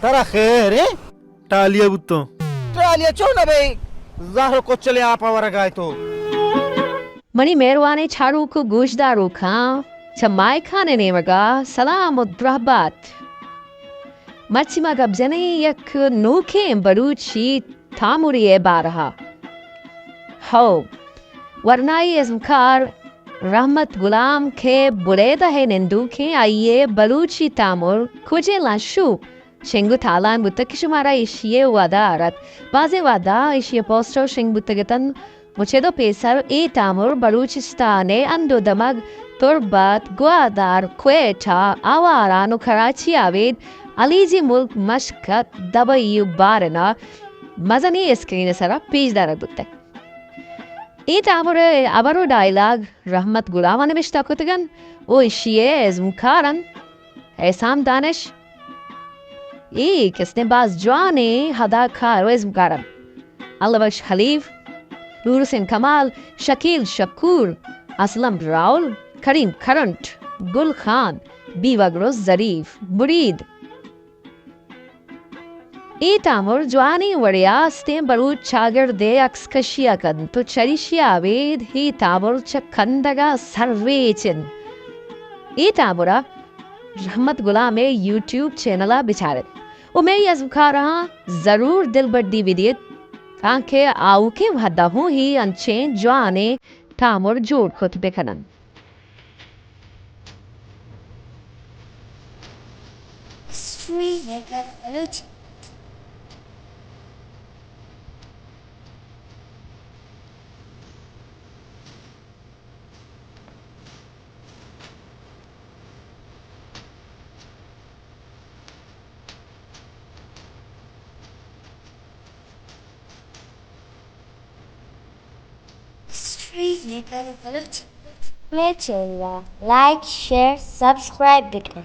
ترا خیر ایں؟ ٹالی ءَ بوتوں۔ ٹالی ءَ چون نہ بئے؟ زہر ءُ کچلیں آپ ءَ ورگ ءَ ئے تو۔ منی مہروانیں چاروک ءُ گوشداروکاں، چہ ماہکان ءِ نیمگ ءَ سلام ءُ درہبات۔ مرچی ما گپ جنیں یک نوکیں بلوچی تامرے ءِ بارہ ءَ۔ ہو، ورنائی ازمکار رحمت گلام کہ بلیدہ ءِ نندوکیں، آئی ءِ بلوچی تامر کجیں لنشو شنگ ءُ تالان بوتگ کہ شمارا ایشی ءِ وہد ءَ آرت۔ بازیں وہداں ایشی ءِ پوسٹر شنگ بوتگ اتنت۔ مچید ءُ پیسر اے تامر بلوچستان ءِ ہند ءُ دمگ، تربت، گوادر، کوئٹہ، آواران ءُ کراچی ءَ ابید ہلیجی ملک مشکت، دبئی ءُ بحرین ءَ مزنیں اسکرین ءِ سرا پیش دارگ بوتگ۔ اے تامر ءِ ہبر ءُ ڈائیلاگ رحمت گلام ءَ نبشتہ کتگ انت ءُ ایشی ءِ ازمکار انت حسام دانش۔ اے کستیں باز جوانیں اداکار ءُ ازمکار انت۔ اللہ بخش حلیف، نور حسین کمال، شکیل شکور، اسلم راہول، کریم کرنٹ، گل خان، بیوگر ءُ ظریف، مرید۔ اے تامر جوانیں وڑے ءَ استیں بلوچ چاگرد ءِ عکس کشی ءَ کنت ءُ چریشی ءَ ابید اے تامر چہ کندگ ءَ سرریچ انت۔ اے تامر ءَ رحمت گلام ءِ یوٹیوب چینل ءَ بچار ات ءُ مئے ازمکاراں ضرور دلبڈی بدیت، تانکہ آؤکیں وھد ءَ ہوں اے انچیں جوانیں تامر جوڑ کت بہ کن انت۔ مئے چینل ءَ لائک، شیئر، سبسکرائب بکن۔